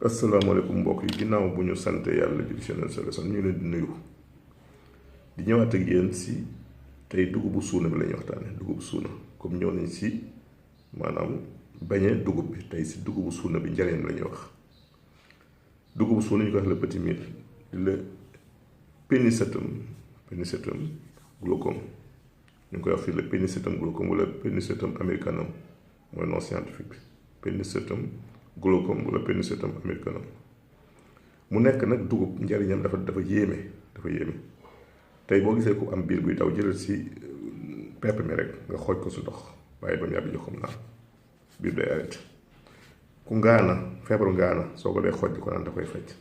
asalaamaaleykum mbokk yi ginnaaw bu ñu sant yàlla jël si yeneen solution ñu ngi leen di nuyu di ñëwaat ak yéen si tey dugubu suuna bi la ñuy waxtaane dugubu suuna comme ñëw nañ si maanaam bañee dugub bi tey si dugubu suuna bi njëriñ la ñuy wax. dugubu suuna ñu ko wax le petit mil le Pennisetum glaucum ñu ngi koy wax fii le Pennisetum glaucum wala Pennisetum americanum mooy nom scientifique bi Pennisetum glaucum wala Pennisetum americanum mu nekk nag dugub njariñam dafa yéeme tey boo gisee ku am biir buy daw jëlal si pepp mi rek nga xooj ko su ndox bàyyi ba mu yàbbi jox ko naan biir day arrêté. ku ngaana feebaru ngaana soo ko dee xooj di ko naan da koy faj.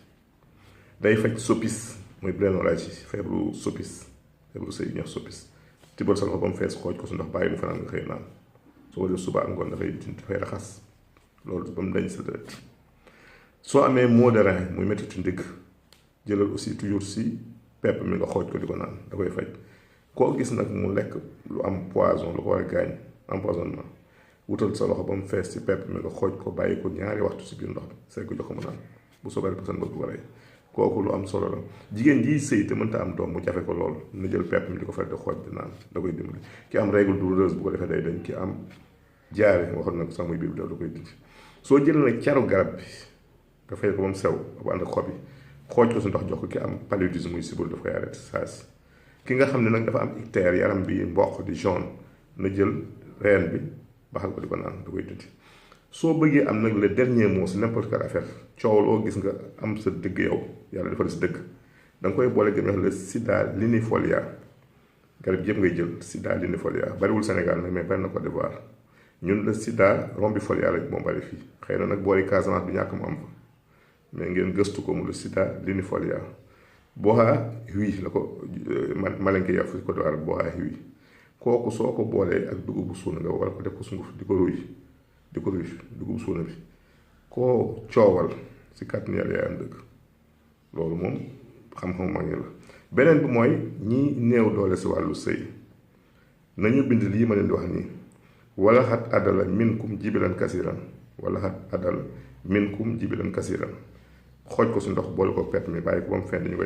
day faj soppis mooy blénorragie feebaru soppis feebaru sëy ñax soppis tibal sa loxo ba mu fees xooj ko su ndox bàyyi mu fanaan nga xëy naan soo ko def suba ak ngoon dafay raxas loolu ba mu dañ sa deret. soo amee maux de rein muy mettitu ndigg jëlal aussi toujours si pepp mi nga xooj ko di ko naan da koy faj. koo gis nag mu lekk lu am poison lu ko war a gaañ empoisonnement wutal sa loxo ba mu fees ci pepp mi nga xooj ko bàyyi ko ñaari waxtu si biir ndox bi seeg ko jox ko mu naan bu soobee rek seen bëgg waree kooku lu am solo la. jigéen jiy sëy te mënta am doom mu jafe ko lool na jël pepp mi di ko faral di xooj di naan da koy dimbali. ki am règle douloureuse bu ko defee day dañ ki am jaare waxoon nag sax muy biir bi da koy dindi. soo jëlee nag caru garab bi nga fay ko ba mu sew bu ànd ak xob yi xooj ko su ndox jox ko ki am paludisme muy sibul daf koy arrêté saa si. ki nga xam ne nag dafa am ictère yaram bi mboq di jaune na jël reen bi baxal ko di ko naan da koy dindi. soo bëggee am nag le dernier mot si n'importe quelle affaire coow loo gis nga am sa dëgg yow yàlla dafa si dëgg da nga koy boole gën a wax le sida linifolia garab yëpp ngay jël sida linifolia bariwul Sénégal nag mais bari na Côte d'Ivoire ñun le sida rombifolia rek moo bari fii xëy na nag boori Casamance bi ñàkk mu am fa mais ngeen gëstu ko mu le sida linifolia. boha hui la ko malenke ya fi ko do ar boha hui kooku soo ko boolee ak dugubu suuna nga war ko def ko sunguf di ko ruy dugubu suuna bi koo coowal si kàttanu yàlla yaay am dëgg loolu moom xam-xam mag ñi la. beneen bi mooy ñi néew doole si wàllu sëy nañu bind lii ma leen di wax nii wala xat adala minkum jibilan kasiran wala xat adala minkum jibilan kasiran xooj ko si ndox boole ko pepp mi bàyyi ko ba mu fenn ñu koy